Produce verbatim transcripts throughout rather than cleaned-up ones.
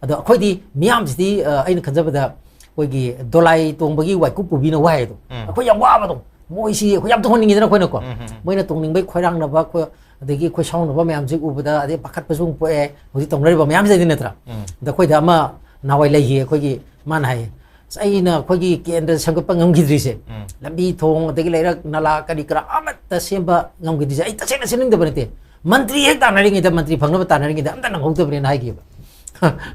ꯑꯗꯣ ꯑꯩꯈꯣꯏꯗꯤ ꯃꯤꯌꯥꯝꯁꯤꯗꯤ, ꯑ, ꯑꯩꯅ ꯈꯟꯖꯕꯗ ꯑꯩꯈꯣꯏꯒꯤ ꯗꯣꯂꯥꯏ ꯇꯣꯡꯕꯒꯤ ꯋꯥꯏꯀꯨꯞ ꯄꯨꯕꯤꯅ ꯋꯥꯏ ꯍꯥꯏꯗꯣ꯫ ꯎꯝ꯫ ꯑꯩꯈꯣꯏ ꯌꯥꯝ ꯋꯥꯕꯗꯣ꯫ ꯃꯣꯏꯁꯤ ꯑꯩꯈꯣꯏ ꯌꯥꯝ ꯇꯧꯍꯟꯅꯤꯡꯉꯤꯗꯅ ꯑꯩꯈꯣꯏꯅꯀꯣ꯫ ꯎꯝ, ꯎꯝ, ꯎꯝ꯫ ꯃꯣꯏꯅ ꯇꯣꯡꯅꯤꯡꯕꯩ ꯈꯣꯏꯔꯥꯡꯅꯕ, ꯑꯩꯈꯣꯏ, ꯑꯗꯒꯤ ꯑꯩꯈꯣꯏ ꯁꯥꯎꯅꯕ ꯃꯌꯥꯝꯁꯦ ꯎꯕꯗ, ꯑꯗꯩ ꯄꯥꯈꯠꯄꯁꯨ ꯑꯃꯨꯛ ꯄꯣꯛꯑꯦ꯫ ꯍꯧꯖꯤꯛ ꯇꯧꯅꯔꯤꯕ ꯃꯌꯥꯝꯁꯤꯗꯩꯗꯤ ꯅꯠꯇ꯭ꯔꯥ? ꯎꯝ꯫ ꯑꯗ ꯑꯩꯈꯣꯏꯗ ꯑꯃ ꯅꯍꯥꯟꯋꯥꯏ ꯂꯩꯈꯤ ꯑꯩꯈꯣꯏꯒꯤ, ꯃꯥꯅ ꯍꯥꯏꯌꯦ, "ꯑꯁ, ꯑꯩꯅ ꯑꯩꯈꯣꯏꯒꯤ ꯀꯦꯟꯗ꯭ꯔ ꯁꯦꯝꯒꯠꯄ ꯉꯝꯈꯤꯗ꯭ꯔꯤꯁꯦ, ꯎꯝ꯫ ꯂꯝꯕꯤ ꯊꯣꯡ, ꯑꯗꯒꯤ ꯂꯩꯔꯛ ꯅꯂꯥ ꯀꯔꯤ ꯀꯔꯥ ꯑꯃꯠꯇ ꯁꯦꯝꯕ ꯉꯝꯈꯤꯗ꯭ꯔꯤꯁꯦ ꯑꯩ ꯇꯁꯦꯡꯅ ꯁꯦꯝꯅꯤꯡꯗꯕ ꯅꯠꯇꯦ꯫ ꯃꯟꯇ꯭ꯔꯤ ꯍꯦꯛ ꯇꯥꯟꯅꯔꯤꯉꯩꯗ, ꯃꯟꯇ꯭ꯔꯤ ꯐꯪꯅꯕ ꯇꯥꯟꯅꯔꯤꯉꯩꯗ ꯑꯝꯇ ꯅꯪꯍꯧꯗꯕꯅꯦꯅ" ꯍꯥꯏꯈꯤꯕ꯫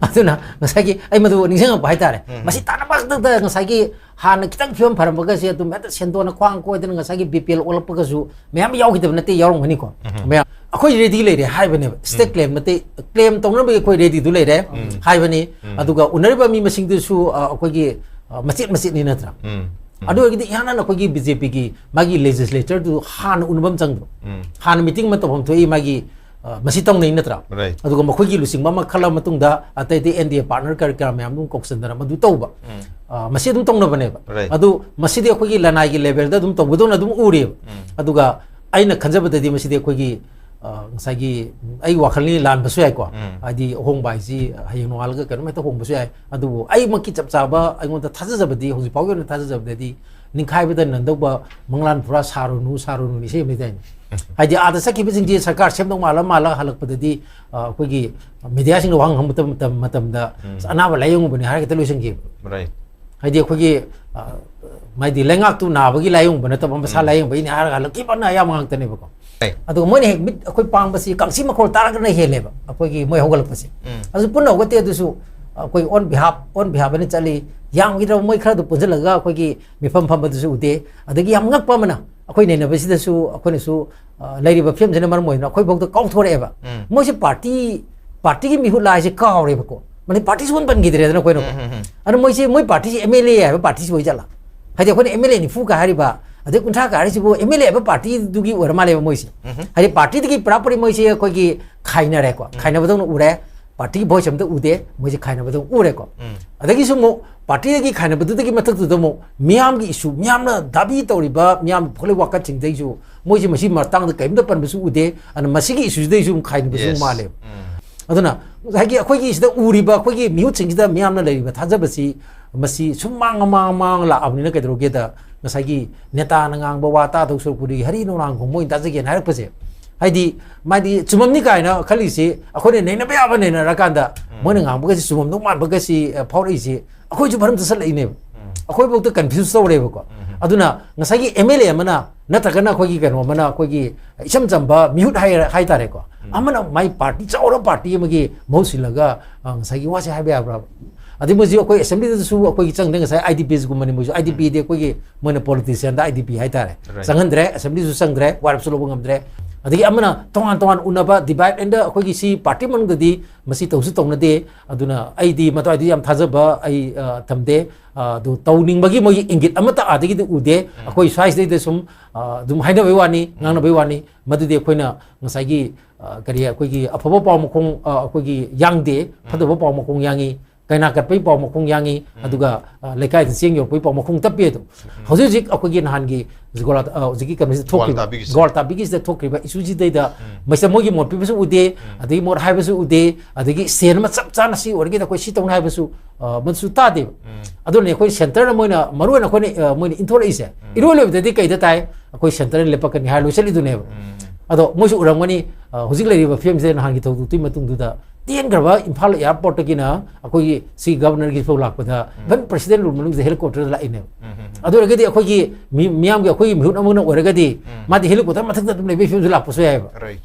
ꯑꯗꯨꯅ ꯉꯁꯥꯏꯒꯤ ꯑꯩ ꯃꯗꯨ ꯅꯤꯡꯁꯤꯡꯉꯛꯄ ꯍꯥꯏꯇꯥꯔꯦ꯫ ꯎꯝ꯫ ꯃꯁꯤ ꯇꯥꯟꯅꯕ ꯈꯛꯇꯗ ꯉꯁꯥꯏꯒꯤ ꯍꯥꯟꯅ ꯈꯤꯇꯪ ꯐꯤꯕꯝ ꯐꯔꯝꯕꯒꯁꯦ ꯑꯗꯨꯝ ꯍꯦꯛꯇ ꯁꯦꯟꯗꯣꯟꯅ ꯈ꯭ꯋꯥꯡ ꯀꯣꯏꯗꯅ ꯉꯁꯥꯏꯒꯤ ꯕꯤ ꯄꯤ ꯑꯦꯜ ꯑꯣꯜꯂꯛꯄꯒꯁꯨ ꯃꯌꯥꯝ ꯌꯥꯎꯈꯤꯗꯕ ꯅꯠꯇꯦ, ꯌꯥꯎꯔꯝꯒꯅꯤꯀꯣ꯫ ꯎꯝ꯫ ꯃꯌꯥꯝ ꯑꯩꯈꯣꯏ ꯔꯦꯗꯤ ꯂꯩꯔꯦ ꯍꯥꯏꯕꯅꯦꯕ꯫ ꯁ꯭ꯇꯦꯠ ꯎꯝ꯫ ꯀ꯭ꯂꯦꯝ ꯅꯠꯇꯦ, ꯀ꯭ꯂꯦꯝ ꯇꯧꯅꯕꯒꯤ ꯑꯩꯈꯣꯏ ꯔꯦꯗꯤꯗꯨ ꯂꯩꯔꯦ ꯎꯝ꯫ ꯍꯥꯏꯕꯅꯤ꯫ ꯎꯝ꯫ ꯑꯗꯨꯒ ꯎꯅꯔꯤꯕ ꯃꯤ ꯃꯁꯤꯡꯗꯨꯁꯨ, ꯑ, ꯑꯩꯈꯣꯏꯒꯤ, ꯑ, ꯃꯆꯦꯠ ꯃꯆꯦꯠꯅꯤ ꯅꯠꯇ꯭ꯔꯥ? ꯎꯝ꯫ ꯎꯝ꯫ ꯑꯗꯨ ꯑꯣꯏꯔꯒꯗꯤ ꯏꯍꯥꯟ ꯍꯥꯟꯅ ꯑꯩꯈꯣꯏꯒꯤ ꯕꯤ ꯖꯦ ꯄꯤꯒꯤ ꯃꯥꯒꯤ ꯂꯦꯖꯤꯁꯂꯦꯆꯔꯗꯨ ꯍꯥꯟꯅ ꯎꯅꯕ ꯑꯃ ꯆꯪꯗ꯭ꯔꯣ? ꯎꯝ꯫ ꯍꯥꯟꯅ ꯃꯤꯇꯤꯡ ꯑꯃ ꯇꯧꯐꯝ ꯊꯣꯛꯏ ꯃꯥꯒꯤ, ꯑ, ꯃꯁꯤ ꯇꯧꯅꯩ ꯅꯠꯇ꯭ꯔꯥ? Right. ꯑꯗꯨꯒ ꯃꯈꯣꯏꯒꯤ ꯂꯨꯆꯤꯡꯕ ꯑꯃ ꯈꯜꯂ ꯃꯇꯨꯡꯗ ꯑꯇꯩ ꯑꯇꯩ ꯑꯦꯟ ꯗꯤ ꯑꯦ ꯄꯥꯔꯠꯅꯔ ꯀꯔꯤ ꯀꯔꯥ ꯃꯌꯥꯝ ꯑꯗꯨꯝ ꯀꯧꯁꯟꯗꯅ ꯃꯗꯨ ꯇꯧꯕ꯫ ꯎꯝ꯫ ꯑ, ꯃꯁꯤ ꯑꯗꯨꯝ ꯇꯧꯅꯕꯅꯦꯕ꯫ Right. ꯑꯗꯨ ꯃꯁꯤꯗꯤ ꯑꯩꯈꯣꯏꯒꯤ ꯂꯅꯥꯏꯒꯤ ꯂꯦꯚꯦꯜꯗ ꯑꯗꯨꯝ ꯇꯧꯕꯗꯧꯅ ꯑꯗꯨꯝ ꯎꯔꯦꯕ꯫ ꯎꯝ꯫ ꯑꯗꯨꯒ ꯑꯩꯅ ꯈꯟꯖꯕꯗꯗꯤ ꯃꯁꯤꯗꯤ ꯑꯩꯈꯣꯏꯒꯤ, ꯑ, ꯉꯁꯥꯏꯒꯤ ꯑꯩ ꯋꯥꯈꯜꯅꯤ ꯂꯥꯟꯕꯁꯨ ꯌꯥꯏꯀꯣ꯫ ꯎꯝ꯫ ꯍꯥꯏꯗꯤ ꯑꯍꯣꯡꯕ ꯍꯥꯏꯁꯤ ꯍꯌꯦꯡ ꯅꯣꯡꯉꯥꯜꯂꯒ ꯀꯩꯅꯣꯝ ꯍꯦꯛꯇ ꯍꯣꯡꯕꯁꯨ ꯌꯥꯏ꯫ ꯑꯗꯨꯕꯨ ꯑꯩꯃꯛꯀꯤ ꯆꯞ ꯆꯥꯕ ꯑꯩꯉꯣꯟꯗ ꯊꯥꯖꯖꯕꯗꯤ, ꯍꯧꯖꯤꯛ ꯐꯥꯎꯒꯤ ꯑꯣꯏꯅ ꯊꯥꯖꯖꯕꯗꯗꯤ ꯅꯤꯡꯈꯥꯏꯕꯗ ꯅꯟꯗꯧꯕ ꯃꯪꯂꯥꯟ ꯄꯨꯔꯥ ꯁꯥꯔꯨꯅꯨ, ꯁꯥꯔꯨꯅꯨ ꯏꯁꯩ ꯑꯃ ꯂꯩꯗꯥꯏꯅꯦ꯫ ꯍꯥꯏꯗꯤ ꯑꯥꯗ ꯆꯠꯈꯤꯕꯁꯤꯡꯁꯤ ꯁꯔꯀꯥꯔ ꯁꯦꯝꯗꯧ ꯃꯥꯜꯂ ꯃꯥꯜꯂ ꯍꯜꯂꯛꯄꯗꯗꯤ, ꯑ, ꯑꯩꯈꯣꯏꯒꯤ ꯃꯦꯗꯤꯌꯥꯁꯤꯡꯅ ꯋꯥꯍꯪ ꯍꯪꯕ ꯃꯇꯝ-, ꯃꯇꯝꯗ ꯎꯝ꯫ "ꯑꯁ, ꯑꯅꯥꯕ ꯂꯥꯏꯌꯦꯡꯉꯨꯕꯅꯤ" ꯍꯥꯏꯔꯒ ꯍꯦꯛꯇ ꯂꯣꯏꯁꯤꯟꯈꯤꯕ꯫ Right. ꯍꯥꯏꯗꯤ ꯑꯩꯈꯣꯏꯒꯤ, ꯑ, ꯍꯥꯏꯗꯤ ꯂꯩꯉꯥꯛꯇꯨ ꯅꯥꯕꯒꯤ ꯂꯥꯏꯌꯦꯡꯕ ꯅꯠꯇꯕ ꯃꯁꯥ ꯎꯝ꯫ ꯂꯥꯏꯌꯦꯡꯕꯒꯤꯅꯤ ꯍꯥꯏꯔꯒ ꯍꯜꯂꯛꯈꯤꯕꯅ ꯑꯌꯥꯝꯕ ꯉꯥꯛꯇꯅꯦꯕꯀꯣ꯫ Right. ꯑꯗꯨꯒ ꯃꯣꯏꯅ ꯍꯦꯛ ꯃꯤꯠ ꯑꯩꯈꯣꯏ ꯄꯥꯡꯕꯁꯤ ꯀꯥꯡꯁꯤ ꯃꯈꯣꯜ ꯇꯥꯔꯒꯅ ꯍꯦꯜꯂꯦꯕ ꯑꯩꯈꯣꯏꯒꯤ ꯃꯣꯏ ꯍꯧꯒꯠꯂꯛꯄꯁꯦ꯫ ꯎꯝ꯫ ꯑꯗꯨ ꯄꯨꯟꯅ ꯍꯧꯒꯠꯇꯦ, ꯑꯗꯨꯁꯨ ꯑꯩꯈꯣꯏ on behalf, on behalf ꯍꯥꯏꯅ ꯆꯠꯂꯤ꯫ ꯌꯥꯝꯈꯤꯗ꯭ꯔꯕ ꯃꯣꯏ ꯈꯔꯗꯨ ꯄꯨꯟꯁꯤꯜꯂꯒ ꯑꯩꯈꯣꯏꯒꯤ ꯃꯤꯐꯝ ꯐꯝꯕꯗꯨꯁꯨ ꯎꯗꯦ꯫ ꯑꯗꯒꯤ ꯌꯥꯝ ꯉꯛꯄ ꯑꯃꯅ ꯑꯩꯈꯣꯏ ꯅꯩꯅꯕꯁꯤꯗꯁꯨ ꯑꯩꯈꯣꯏꯅꯁꯨ, ꯑ, ꯂꯩꯔꯤꯕ ꯐꯤꯕꯝꯁꯤꯅ ꯃꯔꯝ ꯑꯣꯏꯗꯨꯅ ꯑꯩꯈꯣꯏꯐꯥꯎꯗ ꯀꯥꯎꯊꯣꯔꯛꯑꯦꯕ꯫ ꯎꯝ꯫ ꯃꯣꯏꯁꯦ ꯄꯥꯔꯇꯤ, ꯄꯥꯔꯇꯤꯒꯤ ꯃꯤꯍꯨꯠ ꯂꯥꯏꯁꯦ ꯀꯥꯎꯔꯦꯕꯀꯣ꯫ ꯃꯅꯤ ꯄꯥꯔꯇꯤ ꯁꯨꯡꯄꯟ ꯄꯟꯈꯤꯗ꯭ꯔꯦꯗꯅ ꯑꯩꯈꯣꯏꯅ꯫ ꯎꯝ, ꯎꯝ, ꯎꯝ꯫ ꯑꯗꯣ ꯃꯣꯏꯁꯦ, ꯃꯣꯏ ꯄꯥꯔꯇꯤꯁꯦ ꯑꯦꯝ ꯑꯦꯜ ꯑꯦ ꯍꯥꯏꯕ ꯄꯥꯔꯇꯤꯁꯤ ꯑꯣꯏ ꯖꯥꯠꯂꯥ? ꯍꯥꯏꯗꯤ ꯑꯩꯈꯣꯏꯅ ꯑꯦꯝ ꯑꯦꯜ ꯑꯦ ꯅꯤꯐꯨ ꯀꯥ ꯍꯥꯏꯔꯤꯕ, ꯑꯗꯩ ꯀꯨꯟꯊ꯭ꯔꯥ ꯀꯥ ꯍꯥꯏꯔꯤꯁꯤꯕꯨ ꯑꯦꯝ ꯑꯦꯜ ꯑꯦ ꯍꯥꯏꯕ ꯄꯥꯔꯇꯤꯗꯨꯒꯤ ꯑꯣꯏꯔ ꯃꯥꯜꯂꯦꯕ ꯃꯣꯏꯁꯦ꯫ ꯎꯝ꯫ ꯍꯥꯏꯗꯤ ꯄꯥꯔꯇꯤꯗꯒꯤ ꯄꯨꯔꯥ ꯄꯨꯔꯤ ꯃꯣꯏꯁꯦ ꯑꯩꯈꯣꯏꯒꯤ ꯈꯥꯏꯅꯔꯦꯀꯣ꯫ ꯎꯝ꯫ ꯈꯥꯏꯅꯕꯗꯧꯅ ꯎꯔꯦ꯫ ꯄꯥꯔꯇꯤꯒꯤ ꯚꯣꯏꯁ ꯑꯝꯇ ꯎꯗꯦ꯫ ꯃꯣꯏꯁꯦ ꯈꯥꯏꯅꯕꯗꯧꯅ ꯎꯔꯦꯀꯣ꯫ ꯎꯝ꯫ ꯑꯗꯒꯤꯁꯨ ꯑꯃꯨꯛ ꯄꯥꯔꯇꯤꯗꯒꯤ ꯈꯥꯏꯅꯕꯗꯨꯗꯒꯤ ꯃꯊꯛꯇꯨꯗ ꯑꯃꯨꯛ ꯃꯤꯌꯥꯝꯒꯤ ꯏꯁꯨ, ꯃꯤꯌꯥꯝꯅ ꯗꯥꯕꯤ ꯇꯧꯔꯤꯕ ꯃꯤꯌꯥꯝ ꯊꯣꯛꯂꯛꯏ ꯋꯥꯀꯠꯁꯤꯡꯗꯩꯁꯨ ꯃꯣꯏꯁꯦ ꯃꯁꯤ ꯃꯇꯥꯡꯗ ꯀꯔꯤꯝꯇ ꯄꯟꯕꯁꯨ ꯎꯗꯦ꯫ ꯑꯗꯨꯅ ꯃꯁꯤꯒꯤ ꯏꯁꯨꯁꯤꯗꯩꯁꯨ ꯑꯃꯨꯛ ꯈꯥꯏꯅꯕꯁꯨ ꯑꯃꯨꯛ Yes. ꯃꯥꯜꯂꯦꯕ꯫ ꯎꯝ꯫ ꯑꯗꯨꯅ ꯉꯁꯥꯏꯒꯤ ꯑꯩꯈꯣꯏꯒꯤ ꯁꯤꯗ ꯎꯔꯤꯕ ꯑꯩꯈꯣꯏꯒꯤ ꯃꯤꯍꯨꯠꯁꯤꯡꯁꯤꯗ ꯃꯤꯌꯥꯝꯅ ꯂꯩꯔꯤꯕ ꯊꯥꯖꯕꯁꯤ, ꯃꯁꯤ ꯁꯨꯝ ꯃꯥꯡ ꯃꯥꯡ ꯃꯥꯡ ꯂꯥꯛꯑꯕꯅꯤꯅ ꯀꯩꯗꯧꯔꯒꯦꯗ, ꯉꯁꯥꯏꯒꯤ ꯅꯦꯇꯥꯅ ꯉꯥꯡꯕ ꯋꯥ ꯇꯥꯗꯧ ꯁꯔꯨꯛꯄꯨꯗꯤ ꯍꯔꯤ ꯅꯣꯡꯅꯥꯡ ꯈꯣꯡꯕ ꯑꯣꯏꯅ ꯇꯥꯖꯒꯦꯅ ꯍꯥꯏꯔꯛꯄꯁꯦ, ꯍꯥꯏꯗꯤ ꯃꯥꯗꯤ ꯆꯨꯝꯃꯝꯅꯤ ꯀꯥꯏꯅ ꯈꯜꯂꯤꯁꯤ, ꯑꯩꯈꯣꯏꯅ ꯅꯩꯅꯕ ꯌꯥꯕ ꯅꯩꯅꯔꯀꯥꯟꯗ ꯃꯣꯏꯅ ꯉꯥꯡꯕꯒꯁꯤ ꯆꯨꯝꯃꯝꯗꯧ ꯃꯥꯟꯕꯒꯁꯤ, ꯑ, ꯐꯥꯎꯔꯛꯏꯁꯤ ꯑꯩꯈꯣꯏꯁꯨ ꯃꯔꯝ ꯆꯠꯁꯜꯂꯛꯏꯅꯦꯕ꯫ ꯑꯩꯈꯣꯏꯐꯥꯎꯗ ꯀꯟꯐ꯭ꯌꯨꯁ ꯇꯧꯔꯦꯕꯀꯣ꯫ ꯑꯗꯨꯅ ꯉꯁꯥꯏꯒꯤ ꯑꯦꯝ ꯑꯦꯜ ꯑꯦ ꯑꯃꯅ ꯅꯠꯇ꯭ꯔꯒꯅ ꯑꯩꯈꯣꯏꯒꯤ ꯀꯩꯅꯣ ꯑꯃꯅ, ꯑꯩꯈꯣꯏꯒꯤ ꯏꯆꯝ ꯆꯝꯕ ꯃꯤꯍꯨꯠ ꯍꯥꯏꯔ-, ꯍꯥꯏꯇꯥꯔꯦꯀꯣ, ꯑꯃꯅ ꯃꯥꯏ ꯄꯥꯔꯇꯤ, ꯆꯥꯎꯔ ꯄꯥꯔꯇꯤ ꯑꯃꯒꯤ ꯃꯍꯨꯠ ꯁꯤꯜꯂꯒ, ꯑ, ꯉꯁꯥꯏꯒꯤ ꯋꯥꯁꯦ ꯍꯥꯏꯕ ꯌꯥꯕ꯭ꯔꯥ? ꯑꯗꯩ ꯃꯣꯏꯁꯨ ꯑꯩꯈꯣꯏ ꯑꯦꯁꯦꯝꯕ꯭ꯂꯤꯗꯁꯨ ꯑꯩꯈꯣꯏꯒꯤ ꯆꯪꯗꯦ, ꯉꯁꯥꯏ ꯑꯥꯏ ꯗꯤ ꯄꯤꯁꯒꯨꯝꯕꯅꯤ ꯃꯣꯏꯁꯨ꯫ ꯑꯥꯏ ꯗꯤ ꯄꯤꯗꯤ ꯑꯩꯈꯣꯏꯒꯤ ꯃꯣꯏꯅ ꯄꯣꯂꯤꯇꯤꯁꯤꯌꯥꯟꯗ ꯑꯥꯏ ꯗꯤ ꯄꯤ ꯍꯥꯏꯇꯥꯔꯦ꯫ Right. ꯆꯪꯍꯟꯗ꯭ꯔꯦ, ꯑꯦꯁꯦꯝꯕ꯭ꯂꯤꯁꯨ ꯆꯪꯗ꯭ꯔꯦ, ꯋꯥꯔꯦꯞꯁꯨ ꯂꯧꯕ ꯉꯝꯗ꯭ꯔꯦ꯫ ꯑꯗꯒꯤ ꯑꯃꯅ ꯇꯣꯉꯥꯟ ꯇꯣꯉꯥꯟ ꯎꯅꯕ, ꯗꯤꯚꯥꯏꯠ ꯑꯦꯟꯗ ꯑꯩꯈꯣꯏꯒꯤ ꯁꯤ ꯄꯥꯔꯇꯤ ꯃꯅꯨꯡꯗꯗꯤ ꯃꯁꯤ ꯇꯧꯁꯨ ꯇꯧꯅꯗꯦ꯫ ꯑꯗꯨꯅ ꯑꯩꯗꯤ ꯃꯗꯨꯋꯥꯏꯗ ꯌꯥꯝ ꯊꯥꯖꯕ ꯑꯩ, ꯑ, ꯊꯝꯗꯦ꯫ ꯑ, ꯑꯗꯨ ꯇꯧꯅꯤꯡꯕꯒꯤ ꯃꯣꯏꯒꯤ ꯏꯪꯒꯤꯠ ꯑꯃꯠꯇ ꯑꯥꯗꯒꯤꯗꯤ ꯎꯗꯦ꯫ ꯑꯩꯈꯣꯏ ꯁ꯭ꯋꯥꯏꯁꯤꯗꯩꯗ ꯁꯨꯝ, ꯑ, ꯑꯗꯨꯝ ꯍꯥꯏꯅꯕꯩ ꯋꯥꯅꯤ, ꯉꯥꯡꯅꯕꯩ ꯋꯥꯅꯤ꯫ ꯃꯗꯨꯗꯤ ꯑꯩꯈꯣꯏꯅ ꯉꯁꯥꯏꯒꯤ, ꯑ, ꯀꯔꯤ, ꯑꯩꯈꯣꯏꯒꯤ ꯑꯐꯕ ꯄꯥꯎ ꯃꯈꯣꯡ, ꯑ, ꯑꯩꯈꯣꯏꯒꯤ ꯌꯥꯡꯗꯦ, ꯐꯠꯇꯕ ꯄꯥꯎ ꯃꯈꯣꯡ ꯌꯥꯡꯉꯤ, ꯀꯩꯅꯥ ꯀꯠꯄꯒꯤ ꯄꯥꯎ ꯃꯈꯣꯡ ꯌꯥꯡꯉꯤ, ꯑꯗꯨꯒ, ꯑ, ꯂꯩꯀꯥꯏꯗ ꯆꯦꯡ ꯌꯧꯔꯛꯄꯒꯤ ꯄꯥꯎ ꯃꯈꯣꯡ ꯇꯞꯄꯤ ꯑꯗꯣ꯫ ꯍꯧꯖꯤꯛ ꯍꯧꯖꯤꯛ ꯑꯩꯈꯣꯏꯒꯤ ꯅꯍꯥꯟꯒꯤ ꯖꯒꯣꯂꯥ-, ꯑ, ꯍꯧꯖꯤꯛꯀꯤ ꯀꯩꯅꯣꯁꯤꯗ ꯊꯣꯛꯈꯤꯕ, ꯒ꯭ꯋꯥꯜ ꯇꯥꯕꯤꯒꯤꯁꯤꯗ꯫ ꯒ꯭ꯋꯥꯜ ꯇꯥꯕꯤꯒꯤꯁꯤꯗ ꯊꯣꯛꯈꯤꯕ ꯏꯁꯨꯁꯤꯗꯩꯗ ꯃꯁꯤꯗ ꯃꯣꯏꯒꯤ ꯃꯣꯠ ꯄꯤꯕꯁꯨ ꯎꯗꯦ, ꯑꯗꯒꯤ ꯃꯣꯠ ꯍꯥꯏꯕꯁꯨ ꯎꯗꯦ, ꯑꯗꯒꯤ ꯁꯦꯟ ꯑꯃ ꯆꯞ ꯆꯥꯅ ꯁꯤ ꯑꯣꯏꯔꯒꯗꯤ ꯑꯩꯈꯣꯏ ꯁꯤ ꯇꯧꯅꯤ ꯍꯥꯏꯕꯁꯨ, ꯑ, ꯃꯗꯨꯁꯨ ꯇꯥꯗꯦꯕ꯫ ꯑꯗꯨꯅ ꯑꯩꯈꯣꯏ ꯁꯦꯟꯇꯔꯅ ꯃꯣꯏꯅ, ꯃꯔꯨ ꯑꯣꯏꯅ ꯑꯩꯈꯣꯏꯅ, ꯑ, ꯃꯣꯏꯅ ꯏꯟꯊꯣꯔꯛꯏꯁꯦ, ꯏꯔꯣꯏ ꯂꯣꯏꯕꯗꯗꯤ ꯀꯩꯗ ꯇꯥꯏ? ꯑꯩꯈꯣꯏ ꯁꯦꯟꯇꯔꯅ ꯂꯦꯞꯄꯛꯀꯅꯤ ꯍꯥꯏꯔ ꯂꯣꯏꯁꯤꯜꯂꯤꯗꯨꯅꯦꯕ꯫ ꯑꯗꯣ ꯃꯣꯏꯁꯨ ꯎꯔꯝꯒꯅꯤ, ꯑ, ꯍꯧꯖꯤꯛ ꯂꯩꯔꯤꯕ ꯐꯤꯕꯝꯁꯤꯗ ꯅꯍꯥꯟꯒꯤ ꯊꯧꯗꯣꯛꯇꯨꯒꯤ ꯃꯇꯨꯡꯗꯨꯗ ꯇꯦꯟꯈ꯭ꯔꯕ ꯏꯝꯐꯥꯜ ꯑꯦꯌꯥꯔꯄꯣꯔꯠꯇꯒꯤꯅ ꯑꯩꯈꯣꯏꯒꯤ ꯁꯤ ꯒꯕꯔꯅꯔꯒꯤ ꯐꯥꯎ ꯂꯥꯛꯄꯗ, even ꯄ꯭ꯔꯁꯤꯗꯦꯟ ꯔꯨꯝ ꯃꯅꯨꯡꯁꯤꯗ ꯍꯦꯂꯤꯀꯣꯞꯇꯔꯗ ꯂꯥꯛꯏꯅꯦꯕ꯫ ꯑꯗꯨ ꯑꯣꯏꯔꯒꯗꯤ ꯑꯩꯈꯣꯏꯒꯤ ꯃꯤ-, ꯃꯤꯌꯥꯝꯒꯤ ꯑꯩꯈꯣꯏꯒꯤ ꯃꯤꯍꯨꯠ ꯑꯃꯅ ꯑꯣꯏꯔꯒꯗꯤ ꯃꯥꯗꯤ ꯍꯦꯂꯤꯀꯣꯞꯇꯔ ꯃꯊꯛꯇ ꯑꯗꯨꯝ ꯂꯩꯕꯒꯤ ꯐꯤꯕꯝꯁꯨ ꯂꯥꯛꯄꯁꯨ ꯌꯥꯏꯑꯕ꯫ Right.